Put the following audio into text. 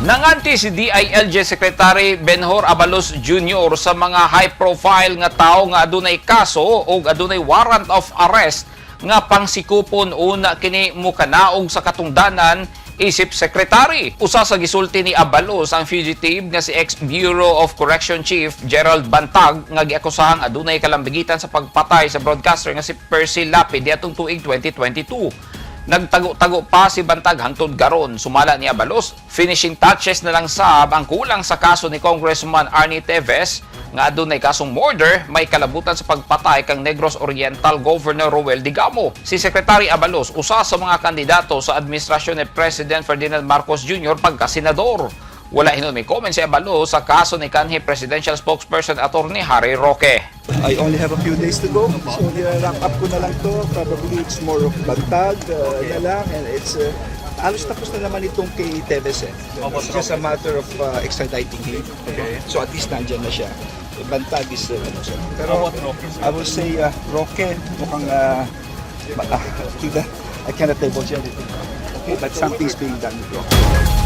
Nanganti si DILG Secretary Benhur Abalos Jr. sa mga high profile nga tao nga adunay kaso o adunay warrant of arrest nga pangsikupon una kini mukanaog sa katungdanan isip secretary. Usa sa gisulti ni Abalos ang fugitive nga si ex-Bureau of Correction Chief Gerald Bantag nga giakusahang adunay kalambigitan sa pagpatay sa broadcaster nga si Percy Lapid diatong tuig 2022. Nagtago-tago pa si Bantag hangtod karon, sumala ni Abalos. Finishing touches na lang sab ang kulang sa kaso ni Congressman Arnie Teves nga adunay kasong murder may kalabutan sa pagpatay kang Negros Oriental Governor Roel Digamo. Si Secretary Abalos usa sa mga kandidato sa administrasyon ni President Ferdinand Marcos Jr. pagka-senador. Wala hinuon may comment si Abalos sa kaso ni kanhi presidential spokesperson Attorney Harry Roque. I only have a few days to go. So, wrap up ko na lang to. Probably it's more of Bantag na lang. And it's, halos tapos na naman itong kay Teves eh. It's just a matter of extraditing him. So at least nandyan na siya. Bantag is, ano siya. Pero I will say, Roque, mukhang, I cannot divulge anything. Okay, but something's being done with Roque.